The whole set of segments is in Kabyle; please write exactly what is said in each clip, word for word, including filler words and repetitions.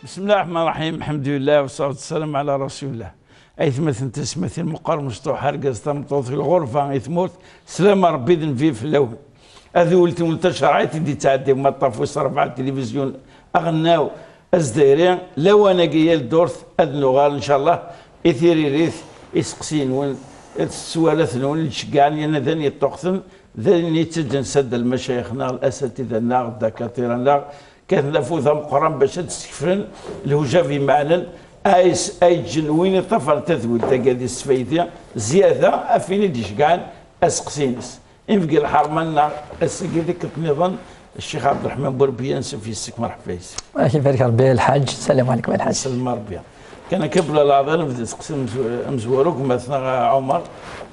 بسم الله الرحمن الرحيم. الحمد لله والصلاة والسلام على رسول الله. Aytmaten, tasmatin, meqqar mecṭuḥ, argaz, tameṭṭut, lɣerba, i tmurt, sslam n Rebbi d nnbi fell-awen. Ad weltwen tacerɛit i d-yettɛeddi Maṭṭaf wis rebɛa, tilivizyu, aɣelnaw azdayri, lawan-agi yal ddurt ad nuɣal, ncallah, i tiririt, iseqsiyen-nwen, d tteswalat-nwen i d-ceggɛen, yerna d ayen yeṭṭuqten, d ayen yettaǧǧan sadda lmacayix-nneɣ, lasatida-nneɣ, ddakatira-nneɣ, kkaten afud ameqqran bac ad d-skefren lhujab imeɛnen, ay s-, ay ǧǧen win iṭṭafaren tadwilt-agi ad yesfaydi zzyada, af win i d-iceggɛen aseqsi-ines. Imeggi lḥerma-nneɣ ass-agi tikkelt nniḍen, Ccix Ɛebderreḥman Burbiya, ansuf yes-k, merḥba yes-k. Ad k-ibarek Rebbi a Lḥaǧ. Sslam ɛlikum a Lḥaǧ. Sslam Rebbi. Kan akka bla leɛḍil, nebda seqsi amezw-, amezwaru, gma-tneɣ Ɛumer,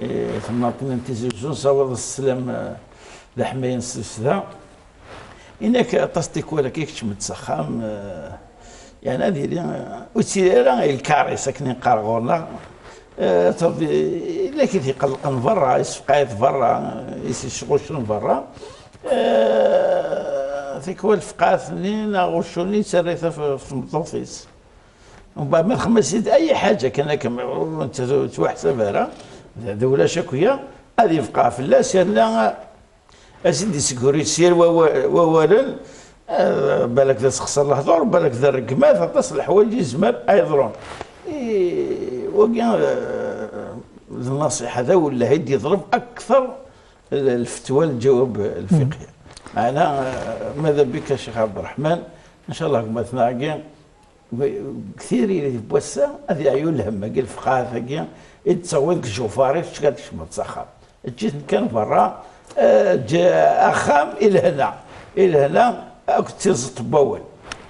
i temnaḍt-nni n Tizi Uzzu, nessaweḍ sslam, eh, d aḥmayan s tussda. Inak aṭas tikwal akka i keččment s axxam, eh, yeɛni ad yili, eh, ur ttili ara i lkaris akken i neqqar ɣur-neɣ. Eh, taḍ-, illa kit iqellqen berra, isefqaɛit berra, is-, isɣuccen berra. Eh, tikwal tefqaɛt-nni neɣ ɣuccu-nni yettarra-t ɣef, ɣef tmeṭṭut-is. Mbeɛd ma texma-s-id ay ḥaǧa kan akka, ur netta-, ur yettwaḥsab ara, d, d ulac akk ya, ad yefqeɛ fell-as, yerna a s-id-isegri s yir wawa-, wawalen, eh, balak d asexṣer lehdur, balak d rregmat, aṭas n leḥwayeǧ yezmer ad yeḍrun. I, wagi, eh, d nnṣiḥa, d awelleh i d-yeḍleb akter l-, lfetwa, lǧawab lfiqhi. Meɛna, eh, mada bika, Ccix Ɛebderreḥman, ncallah gma-tneɣ-agi, deg tiririt n wass-a, ad yeɛyu lhemm-agi, lfeqɛat-agi i d-tettawiḍ deg ijufaṛ-ik, ad tkecmeḍ s axxam. Eǧǧ-iten kan berra, eh, eǧǧ axxam i lehna, i lehna akked tiẓeṭ n wawal.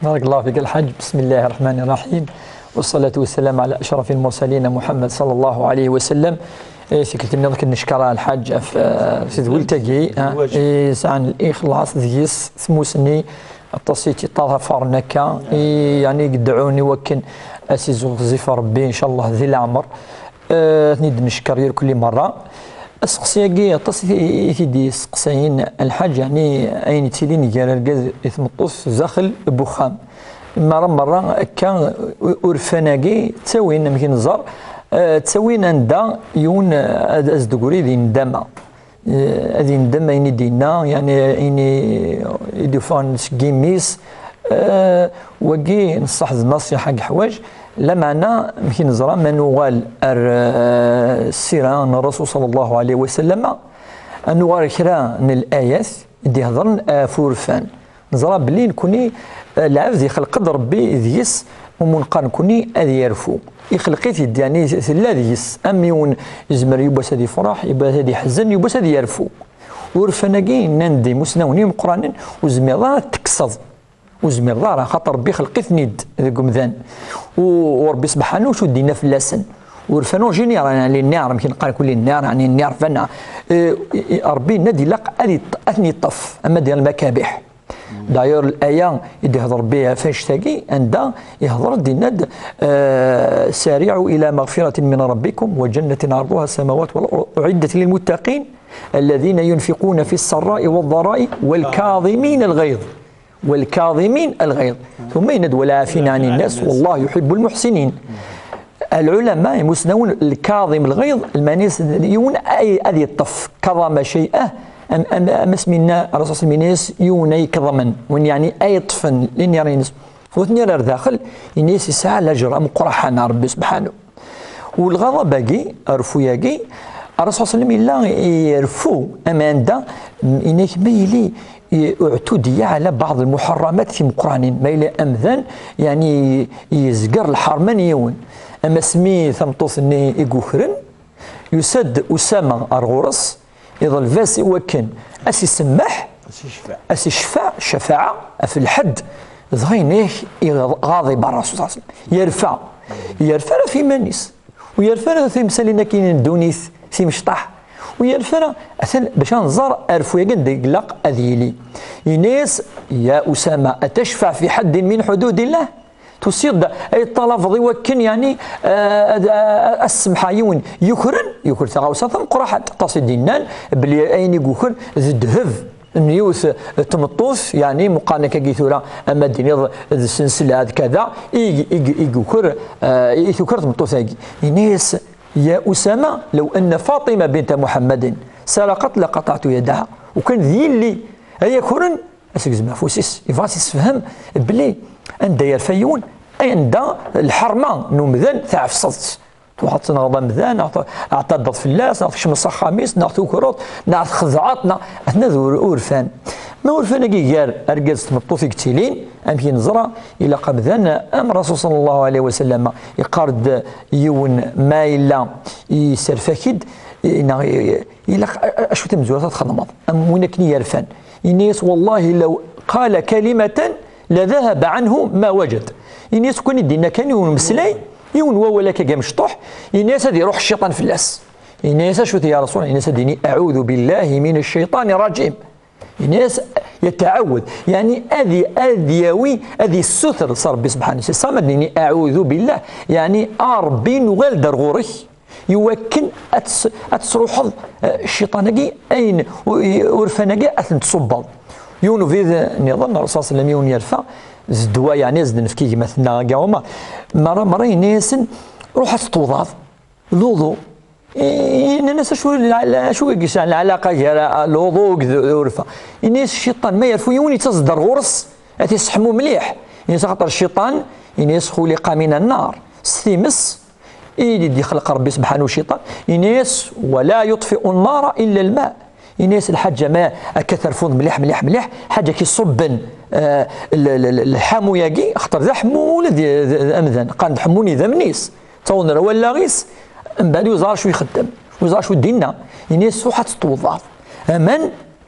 Barakallahu fik a Lḥaǧ. Bismillahi rreḥmani rraḥim. Wassalatu wassalamu ɛla acrafi lmursalin Muḥammad sallallahu ɛalayhi wa sallam. Eh, tikkelt-nniḍen ad k-neckeṛ a Lḥaǧ ɣef, eh, tedwilt-agi, eh, lwajeb, i yesɛan lixlaṣ deg-s, tmussni, aṭas i tt-iṭṭafaren akka, i, yeɛni, i yedɛun i wakken ad s-izuɣzif Rebbi, ncallah, di leɛmer. Eh, ad ten-id-neckeṛ irkelli merra. Aseqsi-agi, aṭas i t-, i t-id-yesteqsayen a Lḥaǧ, yeɛni, ayen yettilin gar argaz d tmeṭṭut daxel n wexxam. Merra, merra akka, u-, urfan-agi ttawin, amek i neẓer, eh, ttawin anda yiwen, eh, ad, ad s-d-tegri di nndama. Eh, ad yendem ayen i d-yenna, yeɛni ayen i, i d-yeffɣen seg yimi-s. Eh, wagi n ṣṣeḥ d nnṣiḥa deg ḥwaǧ, lameɛna, amek i neẓra, ma nuɣal ar, eh, ssira n Rasul sallallahu ɛalayhi wa sallam, ad nuɣal kra n layat i d-iheḍren ɣef urfan. Neẓra belli nekni, eh, lɛebd ixleq-d Rebbi deg-s, umi neqqar nekni ad yerfu. Ixleq-it-id, yeɛni tella deg-s, am yiwen yezmer yiwwas ad yefreḥ, yiwwas ad yeḥzen, yiwwas ad yerfu. Urfan-agi, nnan-d imusnawen imeqqranen, ur zmireḍ ara ad t-tekkseḍ. Ur zmireḍ ara, xaṭer Rebbi ixleq-iten-id deg umdan. U, u Rebbi subḥanahu ur d-yenna fell-asen. Urfan en général, yeɛni les nerfs, amek i neqqar kulli nerfs, yeɛni nerfs, fana. Eh, i, i, Rebbi yenna-d ilaq ad yet-, ad ten-yeṭṭef, ama d lmakabiḥ. D'ailleurs, l'aya i d-ihḍer Rebbi ɣef annect-agi, anda ihḍer-d, yenna-d, eh, سارعوا إلى مغفرة من ربكم وجنة عرضها السماوات والأرض أعدت للمتقين الذين ينفقون في السراء والضراء والكاظمين الغيظ. والكاظمين الغيظ. ثم yenna-d والعافين عن الناس والله يحب المحسنين. Lɛulama, imusnawen, lkaḍim lɣiḍ, lmeɛna-s d yiwen ay, ad yeṭṭef, kaḍama cay'ah, am, am, am asmi yenna Rasul sallam, yenna-yas yiwen ay ikeḍmen, win yeɛni ay yeṭṭfen, li nniɣ-ines. Fu tnir ar daxel, yenna-yas yesɛa lajer ameqqran a Rebbi subḥanahu. U lɣaḍab-agi, arfu-yagi, Rasul sallam yella yerfu, am anda, yenna-yak ma yili i-, اعتدي على بعض المحرمات timeqqranin. Ma yella amdan, yeɛni, yezger lḥerma n yiwen. Am asmi tameṭṭut-nni i yukren, yusa-d Usama ar ɣur-s, iḍleb-as i wakken a s-isemmeḥ, a s-icfeɛ, a s-icfeɛ, ccafaɛa, ɣef lḥedd, dɣa yenna-yak iɣaḍib ar Rasul sallallahu alayhi wa sallam. Yerfa. Yerfa ɣef yiman-is. Ur yerfi ara timsalin akkin n ddunit, timecṭaḥ. Ur yerfi ara, atan bac ad nẓer arfu-yagi anda i ilaq ad yili. Yenna-yas, يا أسامة، أتشفع في حد من حدود الله؟ Tusiḍ-d ay ṭalabeḍ i wakken, yeɛni, eh, ad, eh, ad semḥeɣ yiwen yukren, yuker taɣawsa tameqqraḥant. Aṭas i d-innan belli ayen i yuker d ddheb n yiwet n tmeṭṭut, yeɛni meqqar akkagi tura ama d-tiniḍ d ssenselɛa d kada, i, i, i yuker, eh, i tuker tmeṭṭut-agi. Yenna-yas: "Ya Usama, law anna Faṭima binta Muḥemmadin saraqat laqaṭaɛtu yadaha." Ukan d yelli ay akren, ad s-gezmeɣ afus-is. Yebɣa ad s-yessefhem belli anda yerfa yiwen, anda lḥerma n umdan tɛefseḍ-tt. Truḥeḍ tenɣeḍ amdan, neɣ t-, teɛtaddeḍ fell-as, neɣ tkecmeḍ s axxam-is, neɣ tukreḍ, neɣ txedɛeḍ, neɣ aten-a d ur-, urfan. Ma urfan-agi gar argaz d tmeṭṭut i yettilin, amek i neẓra, ilaq amdan am Rasul sallallahu alayhi wa sallam, yeqqar-d yiwen ma yella yesserfak-id, neɣ ilaq a-, a-, acu tamezwarut ad txedmeḍ am win akken i yerfan. Yenna-yas: "Wallahi law qala kalimatan la dhahaba anhu ma wajad." Yenna-yas: "Kan i d-inna kan yiwen umeslay, yiwen wawal akka amecṭuḥ, yenna-yas ad iruḥ cciṭan fell-as." Yenna-yas: "Acu-t ya Rasul?" Yenna-yas ad d-ini: "Aɛudu billahi min cciṭani rajim." Yenna-yas: "Yataɛawad." Yeɛni ad i-, ad yawi, ad issuter s Ṛebbi subḥanahu. C'est ça ma d-nini: "Aɛudu billah." Yeɛni: "A Ṛebbi, nuɣal-d ar ɣur-k." Iwakken ad tes-, ad tesruḥeḍ, eh, cciṭan-agi, ayen u-, i-, urfan-agi ad ten-tṣubbeḍ. Yiwen ubrid nniḍen, Ṛṛasul ṣalla Llahu ɛalayhi wa sallam, yiwen yerfa, d ddwa, yeɛni, ad s-d-nefk i gma-tneɣ-agi Ɛumer. Merra, merra yenna-yasen: "Ruḥ ad teṭṭuḍaḍ, luḍu." I-, nnan-as: "Acu, acu i yesɛan lɛalaqa gar luḍu d urfa?" Yenna-yas: "Cciṭan, ma yerfu yiwen, yettaẓ-d ar ɣur-s, ad t-yesseḥmu mliḥ." Yenna-yas: "Axaṭer cciṭan", yenna-yas, "xuliqa mina nnar." S times, i d-ixleq Ṛebbi subḥanahu cciṭan, yenna-yas: "Wa la yuṭfi'u nnara illa lma." Yenna-yas: "Lḥaǧa ma akka terfuḍ mliḥ, mliḥ, mliḥ, ḥaǧa ki ṣubben, eh, l-, l-, l-, lḥamu-agi, axaṭer d aḥemmu ula d, d, d amdan, qqaren-d ḥemmun idammen-is, ttawḍen ar wallaɣ-is, mbeɛd ur yeẓri acu ixeddem, ur yeẓri acu d-inna." Yenna-yas: "Ruḥ ad teṭṭuḍaḍ aman."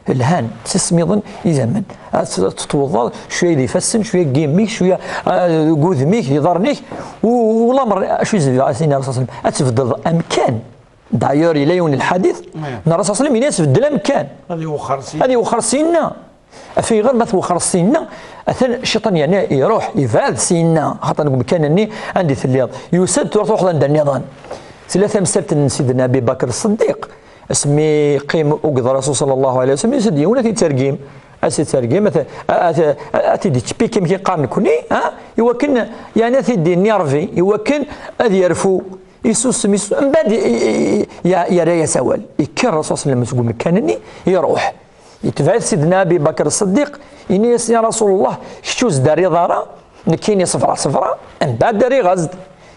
Lhan, ttismiḍen idammen. Ad t-, ad teṭṭuḍeḍ, cwiya di ifassen, cwiya deg imi-k, cwiya, ah, deg udem-ik, di iḍarren-ik, u, u lamer, acu i s-, a s-, ini Ṛṛasul ṣalla Llahu ɛalayhi wa sallam, ad tbeddleḍ amkan. D'ailleurs, yella yiwen n lḥadit, n Ṛṛasul ṣalla Llahu ɛalayhi wa sallam, yenna-yas: "Beddel amkan." Ad iwexxer syin. Ad iwexxer syin-nna. Af ayɣer ma twexxreḍ syin-nna, atan cciṭan, yeɛni, iruḥ, ibɛed syin-nna, axaṭer deg umkan-nni anda i telliḍ. Yusa-d, tura truḥeḍ anda nniḍen. Tella tamsalt n Sidna Abi Bakr Ṣṣeddiq, asmi yeqqim akked Ṛṛasul ṣalla Llahu ɛalayhi wa sallam, yusa-d yiwen ad t-yettergim. Ad t-yettergim, ad t-, ad t-, ad t-id-yettpiki, amek i qqaren nekni, ha? Iwakken, yeɛni, ad t-id-yini Ṛebbi, iwakken ad yerfu, isusem, isusem, mbeɛd i-, i-, i-, ya-, yerra-yas awal. Yekker Ṛṛasul ṣalla Llahu ɛalayhi wa sallam seg umkan-nni, iruḥ. Yetbeɛ-it Sidna Abi Bakr Ṣṣeddiq, yenna-yas: "Ya Rasul Llah, kečč ur s-d-terriḍ ara, nekkini ṣebreɣ, ṣebreɣ, mbeɛd rriɣ-as-d."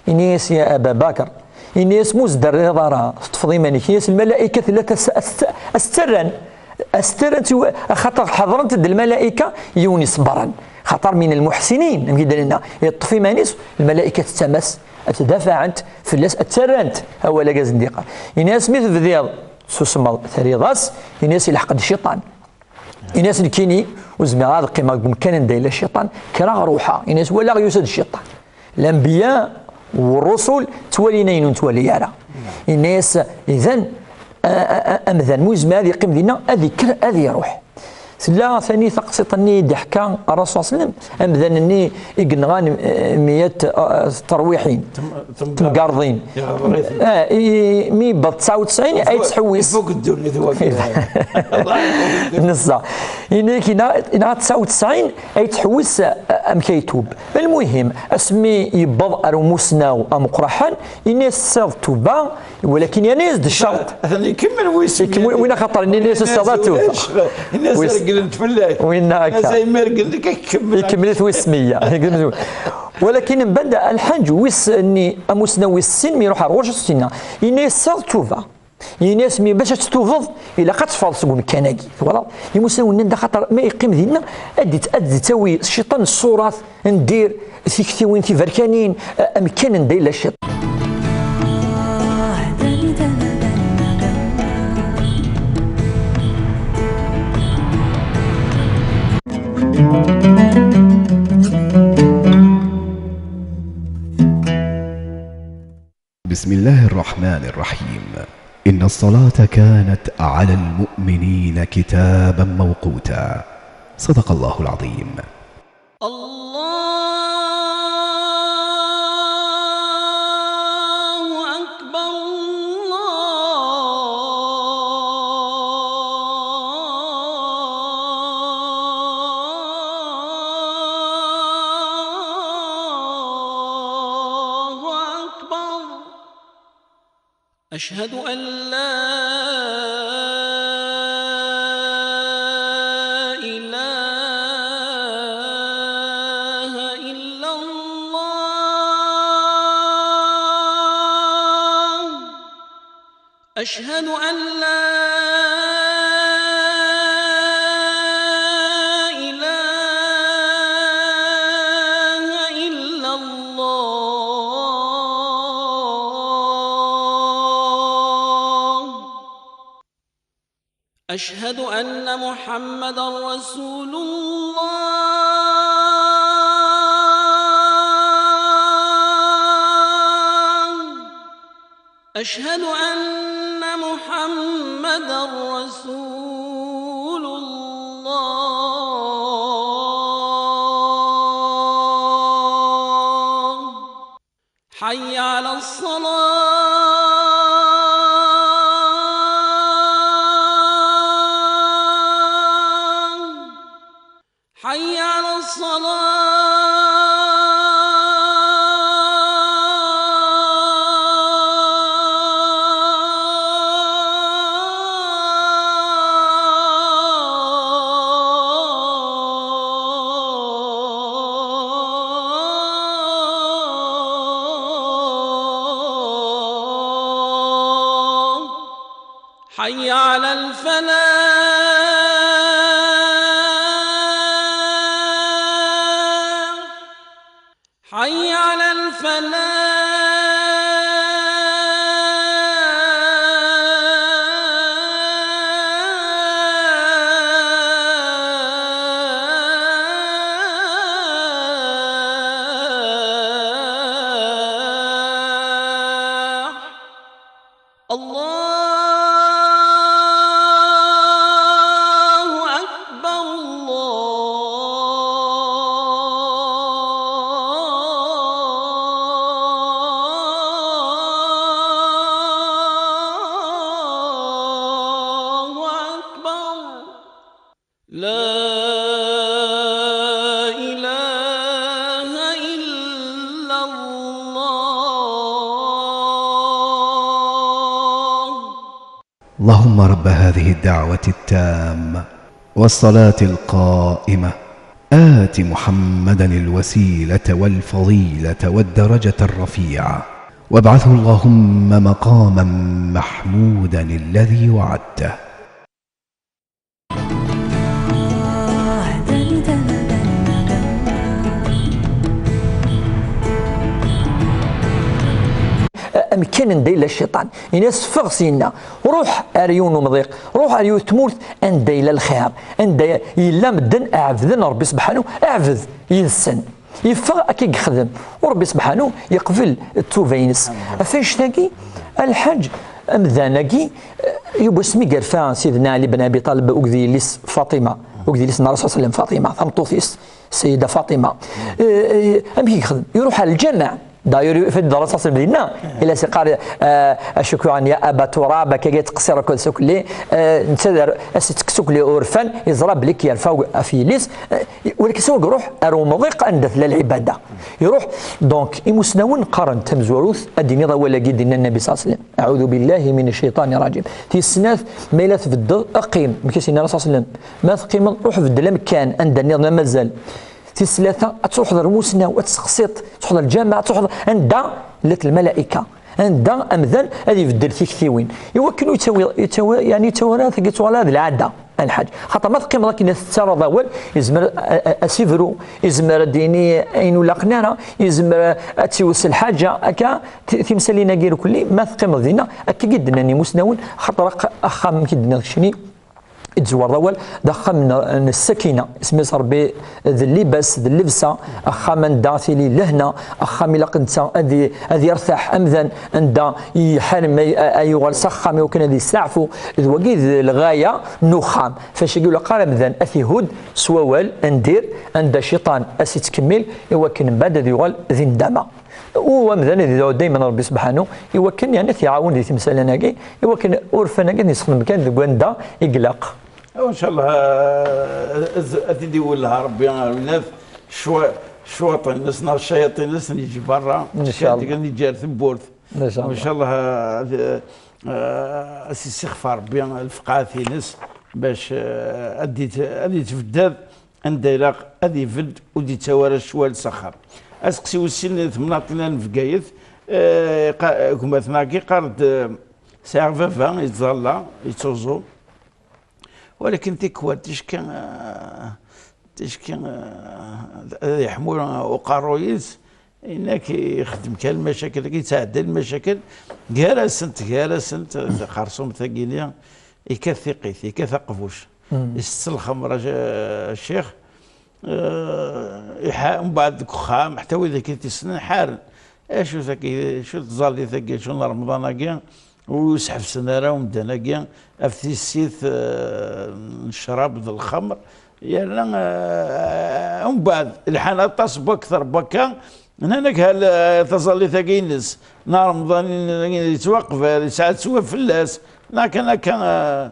Yenna-yas: "Ya Aba Bakr," yenna-yas, "ma ur s-d-terriḍ ara, teṭṭfeḍ iman-ik." Yenna-yas: "Lmalayika tella tas-, as-, as-ttarran, as-ttarran, axaṭer ḥeḍrent-d lmalayika, yiwen iṣebbren, xaṭer min lmuḥsinin, amek i d-nenna, yeṭṭef iman-is, lmalayika tettamas, ad tdafɛent fell-as, ad ttarrant awal-agi asen-d-iqqar." Yenna-yas: "Mi tebdiḍ susmeḍ, terriḍ-as," yenna-yas, "ilḥeq-d cciṭan." Ini-as: "Nekkini ur zmireɣ ad qqimeɣ deg umkan anda yella cciṭan, kkreɣ ruḥeɣ." Ini-as: "Walaɣ yusa-d cciṭan." Lanbiya u ṛṛusul ttwalin ayen ur nettwali ara. Ini-as: "Idan, a, a, a, amdan mu yezmer ad yeqqim dinna, ad yekker, ad iruḥ." Tella tani taqsiṭ-nni i d-iḥka Ṛṛasul ṣalla Llahu ɛalayhi wa sallam, amdan-nni i yenɣan, eh, miyat, eh, terwiḥin, temgarḍin. Ah, i, mi yewweḍ tesɛa u tesɛin ay yettḥewwis. Ifuk ddunit wakka. Neṣṣa. Ini-ak, yenɣa, yenɣa tesɛa u tesɛin ay yettḥewwis, eh, amek ay itub. Lmuhim, asmi yewweḍ ar umusnaw ameqqraḥan, ini-as: "Tessaweḍ tuba, walakin yerna-yas-d ccerṭ." Atan ikemmel wis-, ikemmel win axaṭer ini-as: "Tessaweḍ tuba." Ini-as: "Regglen-t fell-ak." Winna akka. Ini-as: "Ay mi regglen-t, ikemmel." Ikemmel-it wis meyya. Walakin mbeɛd, lḥaǧ wis-nni, amusnaw wis sin, mi iruḥ ar ɣur-s, as-yenna, yenna-yas: "Tessaweḍ tuba." Yenna-yas: "Mi bac ad tetubeḍ, ilaq ad teffɣeḍ seg umkan-agi." Twalaḍ? Imusnawen nnan-d axaṭer ma yeqqim dinna, ad d-, ad d-tawi cciṭan ṣṣurat n dir, tiktiwin, tiberkanin, a-, amkan anda yella cciṭan. بسم الله الرحمن الرحيم. إن الصلاة كانت على المؤمنين كتابا موقوتا. صدق الله العظيم. الله أشهد أن لا إله إلا الله. أشهد أن لا إله إلا الله. أشهد أن محمدا رسول الله. أشهد أن محمدا رسول الله. حي على الصلاة. حي على الصلاة. حي على الفلاح. حي على الفلاح. الله أكبر، الله أكبر. لا إله إلا الله. اللهم رب هذه الدعوة التامة والصلاة القائمة، آت محمدا الوسيلة والفضيلة والدرجة الرفيعة، وابعثه اللهم مقاما محمودا الذي وعدته. Amkan anda yella cciṭan, ini-as ffeɣ syenna, ruḥ ar yiwen umḍiq, ruḥ ar yiwet tmurt anda yella lxir, anda yella medden ɛebden Ṛebbi sebḥanu, ɛbed yid-sen. Yeffeɣ akka i yexdem, u Ṛebbi sebḥanu yeqbel ttuba-ines. Ɣef annect-agi, a lḥaǧ, amdan-agi, eh, yiwwas mi yerfa Sidna Ɛli ben Abi Ṭaleb akked yelli-s Faṭima, akked yelli-s n Ṛṛasul ṣalla Llahu ɛalayhi wa sallam, Faṭima, tameṭṭut-is, Ssida Faṭima. Eh, eh, amek i yexdem? Iruḥ ar lǧameɛ. D'ailleurs, ifad-d Ṛṛasul ṣalla Llahu ɛalayhi wa sallam dinna, ila siqar, eh, acukran ya Aba Turab, akka yettqeṣṣir akked Sukli, eh, netta d ar-, as-ittekkes Sukli urfan, yeẓra belli k-yerfa ɣef yelli-s, eh, walakin s-, iruḥ ar umḍiq anda tella lɛibada. Iruḥ, donc, imusnawen qqaren tamezwarut, ad d-tiniḍ awal-agi d-yenna Nnabi ṣalla Llahu ɛalayhi wa sallam, أعوذ بالله من الشيطان الرجيم. Tis snat, ma yella tbeddeḍ, qqim, amek i s-yenna Ṛṛasul ṣalla Llahu ɛalayhi wa sallam, ma teqqimeḍ, ruḥ beddel amkan, anda nniḍen mazal. Tis tlata, ad truḥeḍ ar umusnaw, ad testeqsiḍ, ad truḥeḍ ar lǧameɛ, ad truḥeḍ anda llant lmalayka, anda amdan ad ibeddel tiktiwin, i wakken ur yettawi, yettawi, yeɛni yettawi ara tagi tuɣal ara d lɛada, a lḥaǧ. Xaṭer ma teqqimeḍ akken ad tettarraḍ awal, yezmer a, a, ad s-ibru, yezmer ad d-yini ayen ur laqen ara, yezmer ad tt-iwet s lḥaǧa, akka, ti-, timsalin-agi irkelli, ma teqqimeḍ dinna, akka i d-nnan imusnawen, xaṭer ax-, axxam, amek i d-nniɣ keččini, i d-tezwareḍ awal, d axxam n, n ssakina, isem-is Ṛebbi d llibas, d llebsa, axxam anda tili lehna, axxam ilaq netta ad i-, ad yertaḥ amdan, anda iḥar ma y-, a-, a yuɣal s axxam i wakken ad yesteɛfu, d wagi d lɣaya n uxxam. Fac-agi ur ilaq ara amdan ad t-ihudd s wawal, n dir, anda cciṭan ad s-ittkemmil, i wakken mbeɛd ad yuɣal di nndama. U amdan ad idɛu daymen Ṛebbi sebḥanu, i wakken, yeɛni, ad t-iɛawen di timsalin-agi, i wakken urfan-agi ad yessexdem kan deg wanda i ilaq. Aw, ncallah, eh, ad, ad t-id-iwelleh Ṛebbi ar winat, ccwa-, ccwaṭ-ines neɣ ccayaṭ-ines ad ten-yeǧǧ berra, ncallah, ad ten-yeǧǧ ar tewwurt. Maca Allah. Ad, eh, ad s-issixfer Ṛebbi lefqaɛat-ines bac, eh, ad d-yet-, ad yettbeddad anda ilaq ad ibedd, ur d-yettawi ara ccwal s axxam. Aseqsi wis sin, temnaḍt-nni n Bgayet, eh, qa-, gma-tneɣ-agi qqar-d, eh, sɛiɣ baba yettẓalla, yettuẓu, walakin tikwal ticki, eh, ticki, eh, ad yeḥmu uqerruy-is, inak ixeddem kan lmacakel, yettɛedda lmacakel gar-asent, gar-asent, xerṣum tagini, yekkat tiqqit, yekkat aqbuc, isett lxemra, a ccix, eh, iḥa-, mbeɛd deg uxxam, ḥetta wid akken t-issnen ḥaren. Acu tagi, acu tẓallit-agi, acu n Remḍan-agi, ur sḥebsen ara umdan-agi ɣef tissit, eh, n ccrab d lxemr, yerna, eh, mbeɛd lḥan aṭas n wakter n wakka, nnan-ak hal, eh, taẓallit-agi-ines n Remḍan yettwaqbal, yesɛa ttwa fell-as, neɣ kan akka, eh,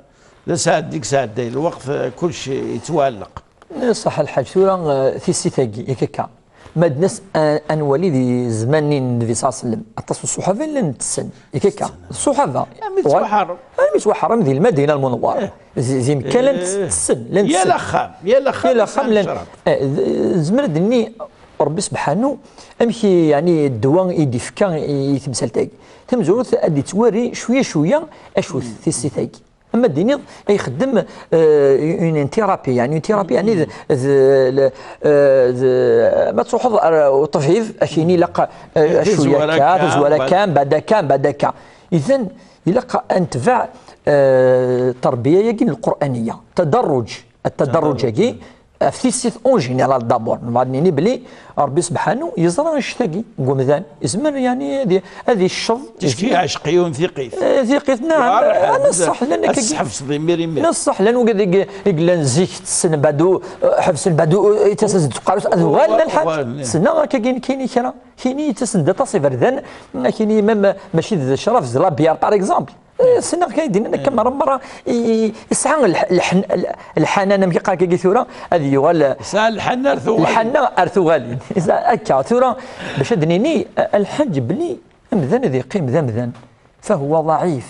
d asɛeddi i yesɛedday lweqt, eh, kullec yettwaɛelleq. Ṣṣeḥ a lḥaǧ, tura, eh, tissit-agi, yak akka. Ma d-nas, a-, a nwali di zzman n Nnbi ṣalla Llahu ɛalayhi wa sallam, aṭas n ṣṣuḥaba i llan ttessen, yak akka. Ṣṣuḥaba. Armi ttwaḥeṛṛem. Armi ttwaḥeṛṛem di Lmadina Lmunewwara. Eh. Di, di Mekka llan ttessen, llan ttessen. Yal axxam, yal axxam, yal axxam llan. Eh, d-, zemreɣ ad d-nini Ṛebbi sebḥanu, amek i, yeɛni, ddwa i d-ifka i, i temsalt-agi. Tamezwarut ad d-ittwari cwiya cwiya acu-t tissit-agi. Ama d-tiniḍ, ixeddem, euh, une thérapie, yeɛni une thérapie, yeɛni d, d, le, euh, d, ma truḥeḍ ar uṭbib, ad k-yini ilaq, euh, cwiya akka, tazwara akka, mbeɛd akka, mbeɛd akka. Idan, ilaq ad netbeɛ, euh, tterbiya-agi n Lqur'aniya, tadarruj, tadarruj-agi, ɣef tissit en général d'abord. Nebɣa ad nini belli Ṛebbi sebḥanu yeẓra annect-agi deg umdan. Yezmer, yeɛni, ad i-, ad icceḍ. Ticki iɛceq yiwen tiqqit. Eh, tiqqit, naɛam. Neṣṣeḥ, llan akka. Ad tḥebseḍ imir imir. Neṣṣeḥ, llan wigad i, i yellan zik ttessen, mbeɛd, eh, ḥebsen, mbeɛd, eh, ittas-as-d tqerrut, ad uɣalen lḥal. Ssneɣ akka nekkini kra. Kini ittas-d aṭas iberdan, kini même mačči d ccrab, d la bière, par exemple. Eh, ssneɣ kan i d-nnan akka merra merra, i, i, yesɛa lḥ-, lḥn-, lḥanan, amek i qqar akka tura, ad yuɣal. Yesɛa lḥanan ar tuɣalin. Lḥanan ar tuɣalin. Yesɛa akka, tura, bac ad d-nini, a, a lḥaǧ, belli amdan ad yeqqim d amdan, fahuwa ḍɛif.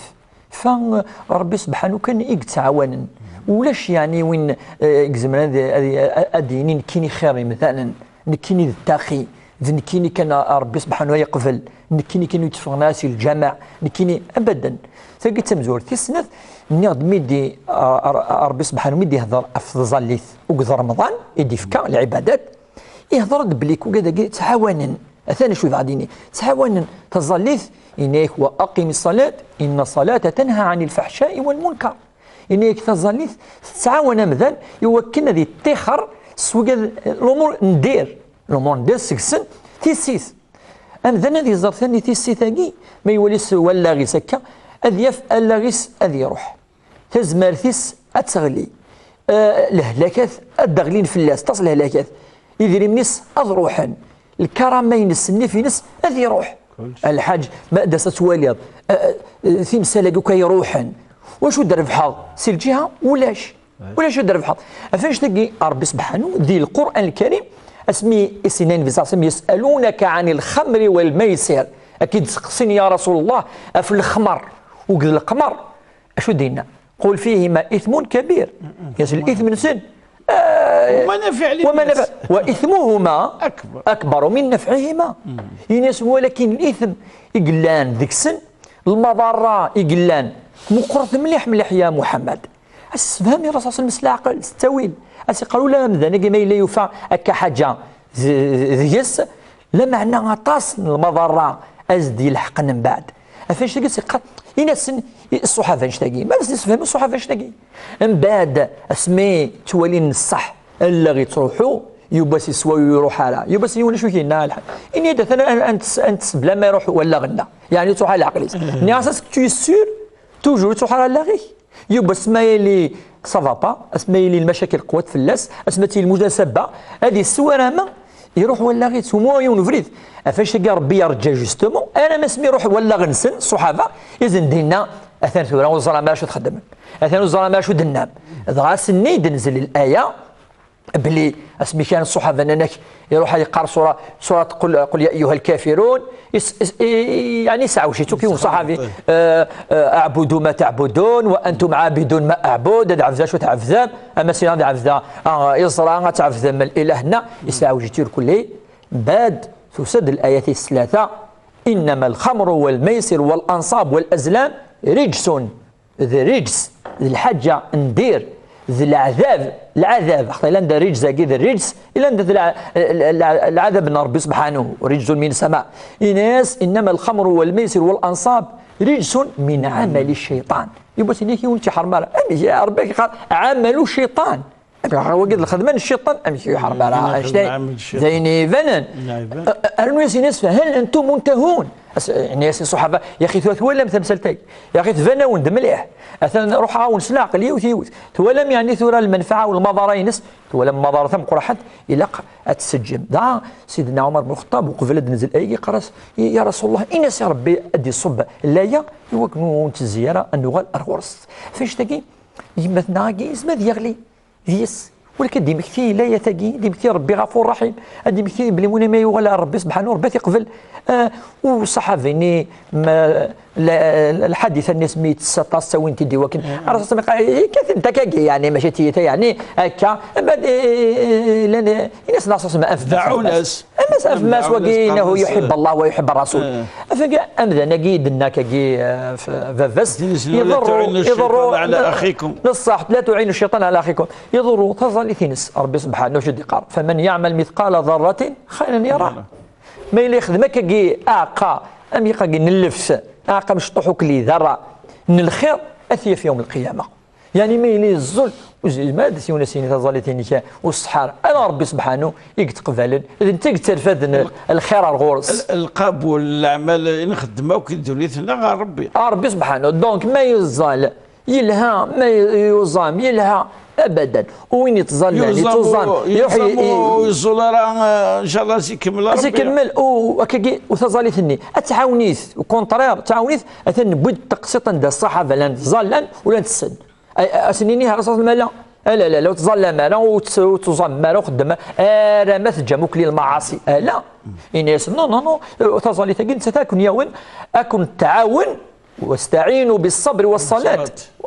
Fa, eh, Ṛebbi sebḥanu kan i yettɛawanen. Ulac, yeɛni, win, eh, i izemren ad, ad, ad d-yini nekkini xir imdanen. Nekkini d ttaqi, d nekkini kan a, a Ṛebbi sebḥanu ay yeqbel, nekkini kan ur yetteffɣen ara si lǧameɛ, nekkini abadan. Tagi d tamezwarut. Tis snat, nniɣ-d mi di, a, a, a Ṛebbi sebḥanu mi d-ihder ɣef tẓallit, akked Remḍan i d-ifka lɛibadat, ihder-d belli kugad-agi ttɛawanen. Atan acu i bɣa ad d-yini. Ttɛawanen taẓallit, yenna-yak: "Wa aqimi ṣṣalat, inna ṣṣalata tanha ɛani lfaḥcai wal munkar." Yenna-yak taẓallit tettɛawan amdan i wakken ad yeṭṭixer s wigad, l'umur n dir, l'umur n dir seg-sen tissit. Amdan ad iẓer tani tissit-agi, ma iwali s wallaɣ-is akka, ad yaf allaɣ-is ad iruḥ. Tazmert-is ad teɣli. Eh, lehlakat ad d-ɣlin fell-as, aṭas lehlakat. Idrimen-is ad ruḥen. Lkarama-ines, nnif-ines ad iruḥ. Kullec. A lḥaǧ, ma d-as ad twaliḍ, eh, eh, timsal-agi akk ay iruḥen. Wacu d-rebḥeɣ? Si lǧiha, ulac. Ulac ad d-rebḥeɣ. Ɣef annect-agi, Ṛebbi sebḥanu, di Lqur'an Lkarim, asmi i s-yenna Nnbi ṣalla Llahu ɛalayhi wa sallam: "Yes'alunaka ɛanil xamri wal maysir." Ad k-id-seqsin, ya Rasul Llah, ɣef lexmer, akked leqmer. Acu d-yenna? "Qul fihima ithmun kabir." Yes, lithm-nsen, eh, ومنافع للناس. ومنافع، وإثمهما أكبر. أكبر من نفعهما. Yenna-yasen, walakin lithm i yellan deg-sen, lmaḍarra i yellan, meqqret mliḥ mliḥ, ya Muḥammad. As-sefham i Rasul s leɛqel, s ttawil. As-iqqar ula amdan-agi ma yella yufa akka ḥaǧa d-, deg-s, lameɛna aṭas n lmaḍarra a s-d-yelḥqen mbeɛd. Ɣef annect-agi i s-iqqar, ini-asen i ṣṣuḥaba annect-agi. Ma s-d-isefhem ṣṣuḥaba annect-agi. Mbeɛd, asmi ttwalin ṣṣeḥ, allaɣ yettruḥu, yiwwas yeswa ur iruḥ ara. Yiwwas yiwen acu k-yenna lḥal. Ini-d atan a, a, a ntes-, a ntess bla ma iruḥ wallaɣ-nneɣ. Yeɛni yettruḥ ara leɛqel-is. Nniɣ-as, est-ce que tu es sûr? Toujours yettruḥ ara allaɣ-ik? Yiwwas asma yili ça va pas, asma yili lmacakil qwat fell-as, asma tili lmunasaba, ad yessewwar ama iruḥ wallaɣ-is, au moins yiwen ubrid. Ɣef annect-agi Ṛebbi yerǧa justement, arma asmi iruḥ wallaɣ-nsen, ṣṣuḥaba, i sen-d-yenna, atan tura ur ẓran ara acu txeddmem. Atan ur ẓran ara acu d-tennam. Dɣa ass-nni i d-tenzil laya, belli asmi kan ṣṣuḥaba nnan-ak, iruḥ ad yeqqar ṣura, ṣurat Qul, Qul ya ayyuha lkafirun, Is- is- i- يعني سعوشيتو كي صحابي. آه، آه، اعبدوا ما تعبدون وانتم عابدون ما اعبد. هذا عبد شو تعبد؟ اما سيدي هذا عبد، آه، يزرع تعبد من الالهنا. يسعوشيتو كله. بعد تسد الايات الثلاثه: انما الخمر والميسر والانصاب والازلام رجس. D rrijs, d lḥaǧa n dir, d leɛdab, leɛdab, xaṭi llan d rrijs-agi d rrijs, llan d lɛ-, lɛ-, lɛadab n Ṛebbi subḥanahu, rijsun min sema. Ini-as, innama lxamru wal maysir wal ansab rijsun min amali cciṭan. Yiwwas ini-ak yiwen ur tt-iḥerrem ara. Amek Ṛebbi ak-iqqar, amalu cciṭan. Amek wagi d lxedma n cciṭan, amek ur iḥerrem ara annect-a? D ayen ibanen. Rnu-as ini-as, fahal antum muntahun? Ini-as i ṣṣuḥaba, yaxi tura twalam tamsalt-agi, yaxi tban-awen-d mliḥ, atan ruḥeɣ-awen s leɛqel yiwet yiwet, twalam yeɛni tura lmenfaɛa u lmaḍara-ines? Twalam lmaḍara tameqqrant? Ilaq ad tseǧǧem. Dɣa Sidna Ɛumar bnu Lxeṭṭab, uqbel ad d-tenzel ayagi, yeqqar-as, ya Rasul Llah, ini-as i Ṛebbi ad d-iṣubb laya i wakken ur nettezzi ara ad nuɣal ar ɣur-s. Ɣef annect-agi, yemma-tneɣ-agi yezmer ad yeɣli deg-s. Walakin ad d-yemmekti laya-tagi, ad d-yemmekti Ṛebbi Ɣafur Raḥim, ad d-yemmekti belli win ma yuɣal ar Ṛebbi subḥanahu, Ṛebbi ad t-iqbel. Ah, u ṣṣaḥaba-nni, ma, la, lḥadit-nni asmi yettess aṭas, ttawin-t-id i wakken. Ṛṛasul yeqqar, akka-t-id akkagi, yeɛni, mačči d tiyita, yeɛni, akka. Mbeɛd, eh, llan, eh, ini-as Ṛṛasul ma afem-as. Amas afem-as wagi, innahu yuḥibbu Allah wa yuḥibbu Rasul. Afagi, amdan-agi i d-tenna akkagi, eh, f-, baba-s, iḍerru, iḍerru, la tuɛinu cciṭan ɛla axikum. Iḍerru taẓallit-ines, Ṛebbi subḥanahu acu d-iqqar, faman yeɛmal mithqala darratin xayran yarah. Ma yella yexdem akkagi aɛeqqa, am yiqagi n lleft, aɛeqqa mecṭuḥ ukli darra n lxir, ad t-yaf yawm lqiyama. Yeɛni ma yella yeẓẓul, ur yezmir ad as-yini taẓallit-inek ur tṣeḥḥa ara. Ala Ṛebbi subḥanahu i yettqabalen, d netta i yetterfaden lxir ar ɣur-s. Lqabul, leɛmal i nxeddem akk i ddunit-nneɣ ɣer Ṛebbi. Ɣer Ṛebbi subḥanahu. Donc, ma yeẓẓal, yelha, ma yuẓam, yelha, abadan. U win yettẓallan, yettuẓam, yuẓam, ur yeẓẓul ara, eh, ncallah, ad s-ikemmel Ṛebbi. Ad s-ikemmel, u akkagi, u taẓallit-nni, ad tɛawen-it, au contraire, tɛawen-it, atan newwi-d taqsiṭ anda ṣṣaḥaba llan ẓallan, u llan tessen. Ay, a-, ad sen-nini, ha, ɣas ma la, ala, la, la, ur tẓallam ara, ur tt-, ur tuẓamem ara, ur xeddem ara, ma teǧǧam akk lmaɛaṣi. Ala. Ini-as, non, non, non, taẓallit-agi, nettat ad ken-yawen, ad ken-tɛawen, واستعينوا بالصبر والصلاة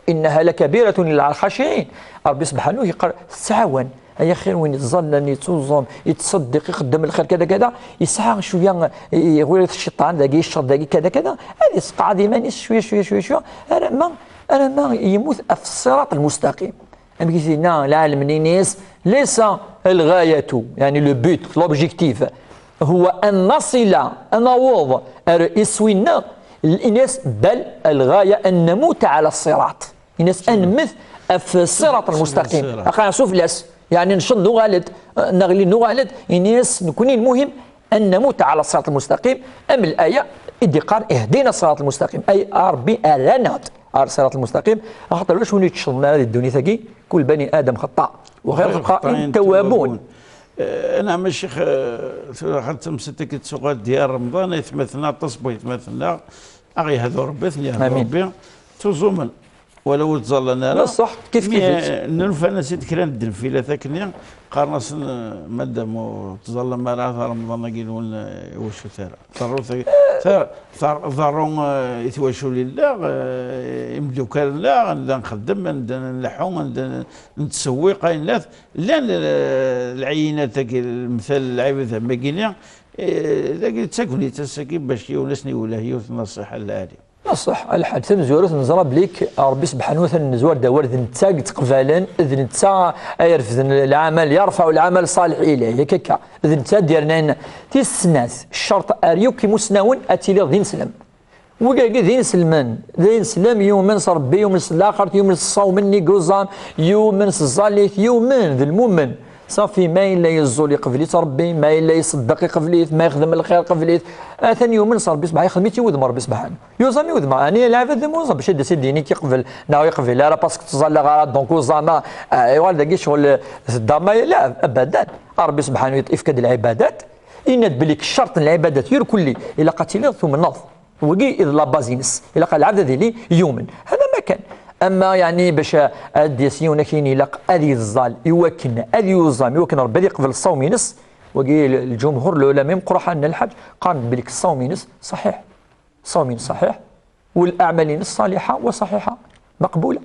إنها لكبيرة إلا على الخاشعين. Ṛebbi subḥanahu yeqqar, tettɛawan. Ay axir win yettẓallan, yettuẓum, yettṣeddiq, ixeddem lxir, kada, kada, yesɛa cwiya, i-, i-, ɣwiret cciṭan, dagi, cceṛ, dagi, kada, kada, ad yesqeɛɛed iman-is cwiya, cwiya, cwiya, cwiya, alamma, alamma yemmut ɣef ṣṣiraṭ lmustaqim. Amek i s-yenna lɛalem-nni-ines, ليس الغاية، يعني le but, l'objectif, هو أن نصل, ad naweḍ ar iswi-nneɣ, ini-as, بل الغاية أن نموت على الصراط. Ini-as ad nemmet ɣef ṣṣiraṭ lmustaqim. Aql-aɣ sufella-s, yeɛni ncenḍ nuɣal-d, neɣli nuɣal-d, ini-as nekkni lmuhim أن نموت على الصراط المستقيم, am laya i d-iqqar, اهدنا الصراط المستقيم, ay a Ṛebbi err-aneɣ-d ar ṣṣiraṭ lmustaqim, axaṭer ulac win ur yettecḍen ara di ddunit-agi, كل بني آدم خطاء وخير الخطائين التوابون. Eh, anɛam a Ccix, eh, tura xaṭ tamsalt-agi tettuɣal-d yar Remḍan, aytmaten, aṭas n waytmaten-nneɣ, ad aɣ-yehdu Ṛebbi, ad ten-yehdu Ṛebbi, ttuẓumen. Wala ur ttẓallan ara. Ṣṣeḥ, kif kif. Mi, eh, nnulfan-as-id kra n tneflilat akkenni, qqaren-asen, eh, madam ur ttẓallam ara, ata Remḍan-agi-nwen, eh, iwacu tara. Ḍerru tagi, ta-, tar-, ḍerru, eh, i twaculin-nneɣ, eh, imeddukal-nneɣ, anda nxeddem, anda nleḥḥu, anda n-, nettsewwiq, ayennat. Llan, eh, lɛinat-agi, lemtal, lɛibad am wagini, eh, dagi d tagnit ass-agi bac yiwen ass-nni iwlah yiwet n nṣiḥa n lɛali. Ṣṣeḥ, a lḥaǧ, tamezwarut neẓra belli Ṛebbi subḥanahu wa taɛala nezwar-d awal d netta i yettqabalen, d netta ay irefden lɛamal, يرفع العمل الصالح إليه, yak akka, d netta ad d-yernan. Tis snat, ccerṭ ar yakk imusnawen ad tiliḍ d ineslem. Wigagi d ineslmen, d ineslem yumen s Ṛebbi, yumen s laxert, yumen s ṣṣawm-nni i yuẓam, yumen s tẓallit, yumen d lmumen. Ṣafi, ma yella yeẓẓul iqbel-it Ṛebbi, ma yella iṣeddeq iqbel-it, ma yexdem lxir iqbel-it. Atan yumen s Ṛebbi subḥanahu, ixdem-it i wudem Ṛebbi subḥanahu. Yuẓam i wudem, ɛni lɛibad d imuẓam, bac ad d-as-id-yini kif qbel, neɣ iqbel ara, parce que ttẓallaɣ ara, donc uẓama, ah, yuɣal dagi ccɣel d ddama, la, abadan. Ṛebbi subḥanahu ifka-d lɛibadat, yenna-d belli ccerṭ n lɛibadat irkelli, ilaq ad tiliḍ tumneḍ. Wagi i d la base-ines, ilaq lɛebd ad yili yumen. Hada ma kan. Ama, yeɛni, bac ad d-yas yiwen ad k-yini ilaq ad yeẓẓal i wakken ad yuẓam, i wakken Ṛebbi ad yeqbel ṣṣawm-ines, Wagi l-, lǧumhur, lulama imeqqraḥen n lḥaǧ, qqaren belli ṣṣawm-ines ṣaḥiḥ. Ṣṣawm-ines ṣaḥiḥ, wal-aɛmal-ines ṣaliḥa wa ṣaḥiḥa, maqbula.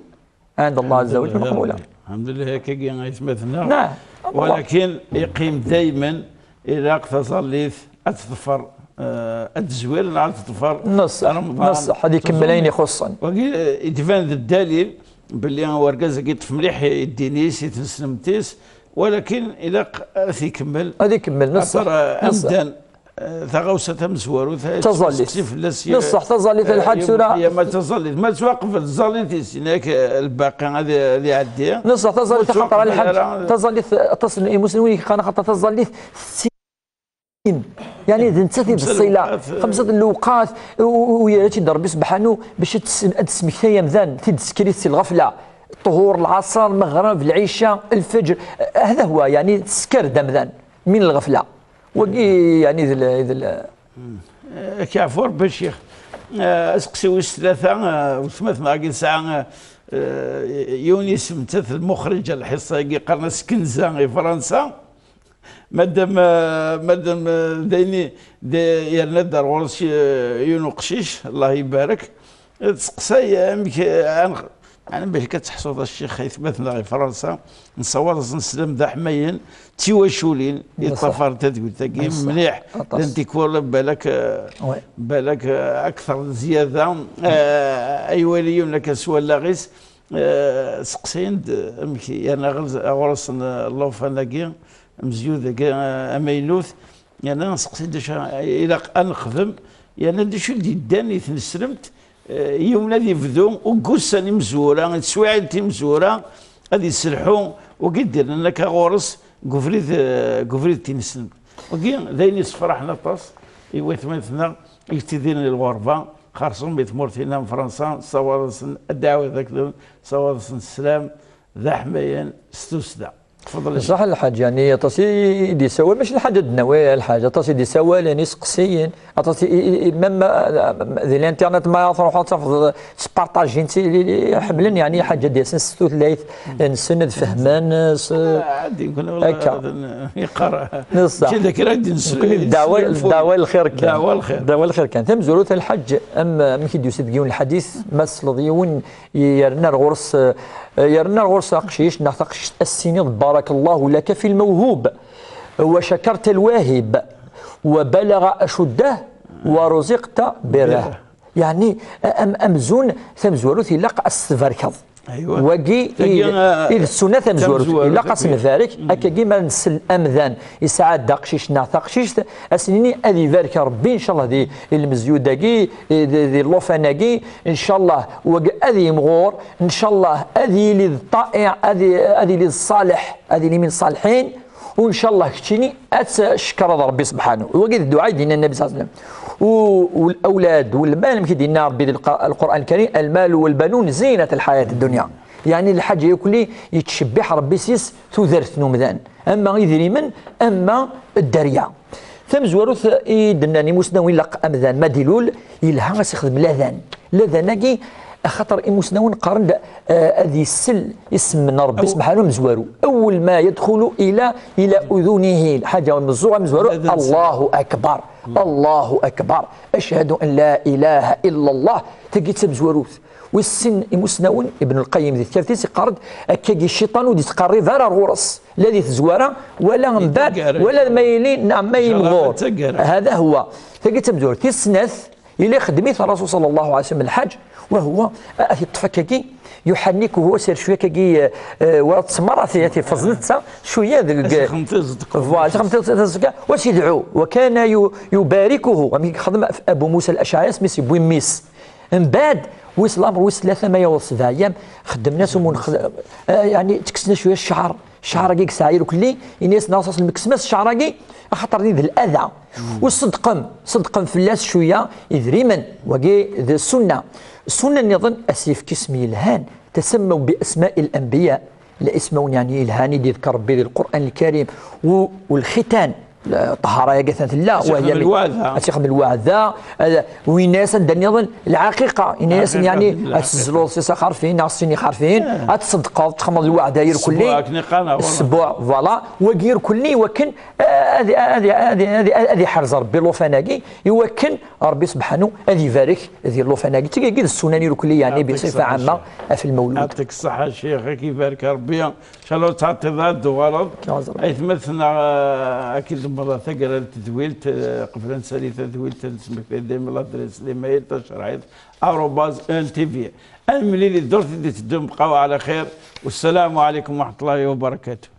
Ɛend Allah azza wa jal, maqbula. Alḥemdulillah, akkagi ay atmaten-nneɣ. Naam. Walakin iqqim daymen ilaq taẓallit ad teḍfer, eh, ad tezwir neɣ ad teḍfer. Neṣṣeḥ, Remḍan, neṣṣeḥ, ad ikemmel ayen ixuṣṣen. Wagi, eh, yettban d ddalil belli urgaz-agi yeṭṭef mliḥ i ddin-is, i tneslemt-is, walakin ilaq ad t-ikemmel. Ad ikemmel, neṣṣeḥ. Axaṭer, eh, neṣṣeḥ. Amdan, eh, taɣawsa tamezwarut, eh, taẓallit. Tettseqsi fell-as, eh, neṣṣeḥ, taẓallit, eh, lḥaǧ tura. Yama taẓallit, ma tettwaqbel tẓallit-is, inak, eh, lbaqi ad, ad iɛeddi. Neṣṣeḥ, taẓallit, axaṭer lḥaǧ, ara, taẓallit, aṭas n imuslimen i yeqqaren axaṭer taẓallit, sin. Yani, d nettat i d ṣṣila. Xemsa lewqat, u, u, u yerra-tt-id Rebbi sebḥanu bac ad tes-, ad tesmektay amdan, tid teskrit si lɣefla. Ṭhur, lɛaṣer, lmeɣreb, lɛica, lfeǧr. Hada hwa, yani, tesker-d amdan min lɣefla. Wagi, yani, d l-, d l-, Eh, ad k-yeɛfu Rebbi a ccix. Eh, aseqsi wis tlata, eh, weltma-tneɣ-agi tesɛa, eh, yiwen isem, nettat lmuxriǧa n lḥiṣṣa-agi, qqaren-as Kenza i Fransa. Madam, eh, madam, eh, d ayen i, d, yerna-d ar ɣur-s, eh, yiwen uqcic, Allah ibarek. Tseqsay amek, eh, ad nx-, yani, bac akka teḥṣuḍ a ccix, aytmaten-nneɣ i Fransa, nessawaḍ-asen sslam d aḥmayen, d tiwaculin, yeṭṭafaren tadwilt-agi mliḥ, llant tikwal, balak, eh, balak, eh, akteṛ n zzyada, eh, ay wali yiwen akka s wallaɣ-is, eh, seqsayen-d amek, yerna ɣer-, ɣur-sen, eh, llufan-agi, amezyu dagi, eh, amaynut, yerna nseqsi-d acu ilaq ad nexdem, yerna d acu i d-yeddan i tneslemt, eh, yiwen ad yebdu, u deg ussan imezwura, i teswiɛin timezwura, ad yesselḥu, u deg d-yernan akka ɣur-s, deg ubrid, eh, deg ubrid tineslemt. Wagi d ayen yessefraḥen aṭas i watmaten-nneɣ i yettidiren di lɣerba, xerṣum di tmurt-inna n Fransa, ssawaḍ-asen ddeɛwat akden, ssawaḍ-asen sslam, d aḥmayan, s tussda. Tfeḍlem. Ṣaḥ lḥaǧ, yani, aṭas i, i d-yessawal, mačči lḥaǧ ad d-nawi lḥaǧ, aṭas i d-yessawalen, iseqsiyen, aṭas i, i, i, même, ah, di l'internet ma truḥeḍ tafeḍ spartajin, ti-, li, li, ḥemmlen, yani, ḥaǧa ad d-yasen s tutlayt-nsen, ad fehmen, s-, ah, ɛaddi, akka. Yeqqar. Neṣṣaḥ. Mačči d kra i d-nes-, ddeɛwa, ddeɛwa lxir kan. Ddeɛwa lxir. Ddeɛwa lxir kan. Tamezwarut a lḥaǧ, am, amek i d-yusa deg yiwen lḥadit, ma tesleḍ yiwen, yerna ar ɣur-s, eh, yerna ar ɣur-s aqcic neɣ taqcict, ad s-tiniḍ: "Barakallahu laka fil mawhub, wa shakarta lwahib, wa balagha ashuddah, wa ruziqta birrah." Yani, am-, amzun tamezwarut ilaq ad s-tbarkeḍ. Aywa. Wagi i, tagi, eh, i d ssuna tamezwarut. Tamezwarut, ilaq ad s-nbarek, akkagi ma nsel amdan isɛa-d aqcic neɣ taqcict, ad s-nini ad ibarek Rebbi, ncallah, di, di lmezyud-agi, di, di llufan-agi, ncallah, wagi ad yimɣur, ncallah, ad yili d ṭṭaɛi, ad i-, ad yili d ṣṣaleḥ, ad yili min ṣṣaliḥin, u ncallah keččini ad tcekkreḍ Rebbi subḥanu. Wagi d dduɛa i d-yenna Nnabi ṣalla Llahu ɛalayhi wa sallam. U, u lawlad, u lmal, amek i d-yenna Rebbi di lqa-, Lqur'an Lkarim: "Almalu walbanun zinat lḥayat ad-dunya." Yani lḥaǧa yakk-nni yettcebbiḥ Rebbi s-yes tudert n umdan. Ama idrimen, ama dderya. Tamezwarut i d-nnan imusnawen, ilaq amdan ma d-ilul, yelha ad s-ixdem ladan. Ladan-agi, axaṭer imusnawen qqaren-d, eh, ad yessel isem n Rebbi subḥanahu amezwaru. Awwel ma yadxulu ila, ila udunihi, lḥaǧa meẓẓuɣ amezwaru, Allahu akbar, Allahu akbar, ashhadu an la ilaha illa Allah. Tagi d tamezwarut. Wis sin imusnawen, Ibn Lqayyim di tektabt-is iqqar-d, akkagi cciṭan ur d-yettqerrib ara ar ɣur-s, la di tezwara, wala mbeɛd, wala ma yili, neɣ ma yimɣur. Hada huwa. Tagi d tamezwarut. Tis snat, yella ixeddem-it Rasul sallallahu alayhi wa sallam lḥaǧ, wa huwa, a, a t-yeṭṭef akkagi, yuḥannik, u huwa s rcwi akkagi, eh, eh, wa ttsemra, a t-, a t-yefẓ netta, cwiya deg, voilà, a t-yexdem tiẓeṭ-, wa s-yedɛu, wa kana yu-, yubarikuhu, amek i yexdem Abu Musa al-Ashɛari, asmi s-yewwi mmi-s. Mbeɛd, wis lamer, wis tlata, ma yaweḍ sebɛa ayyam, xeddmen-as umun-, xed-, eh, yani, ttekksen-as cwiya cceɛr, cceɛr-agi yesɛa irkelli, ini-as Nnabi ṣalla Llahu ɛalayhi wa sallam, "Kksem-as cceɛr-agi, axaṭer-nni d lada." U ṣeddqem, ṣeddqem fell-as cwiya idrimen, wagi d ssunna. Ssunna nniḍen, a s-yefk isem yelhan, "Tasammaw bi asma'i l-anbiya." La ismawen, yani, yelhan i d-yedker Rebbi di Lqur'an Lkarim. U, u lxitan, Ṭṭhara-agi atan tella, ad tixdem lweɛda, ad tixdem lweɛda. Winna-yas anda nniḍen lɛaqiqa, yenna-yasen yeɛni ad tezzleḍ s ixerfiyen neɣ s sin ixerfiyen, ad tṣeddqeḍ, txedmeḍ lweɛda irkelli. Ssbuɛ, voilà. Wagi irkelli iwakken ad iḥrez Rebbi llufan-agi, iwakken Rebbi sebḥanu ad ibarek di llufan-agi. D tigagi d ssunan irkelli yeɛni biṣifa ɛamma ɣef lmewlud. Yeɛṭik ṣṣeḥḥa a ccix, ad k-ibarek Rebbi. Ncallah ur tettɛeṭṭiḍ ara ad d-tuɣaleḍ. Aytma-tneɣ ad k-id-temmeḍ taggara n tedwilt, qbel ad nsali tadwilt ad nesmekti dayem ladres limayl tacerɛit arobaz ntv. Ad nemlil i ddurt i d-iteddun, bqaw ɛla xir. Wassalamu ɛlaykum wa raḥmatullahi wa barakatuh.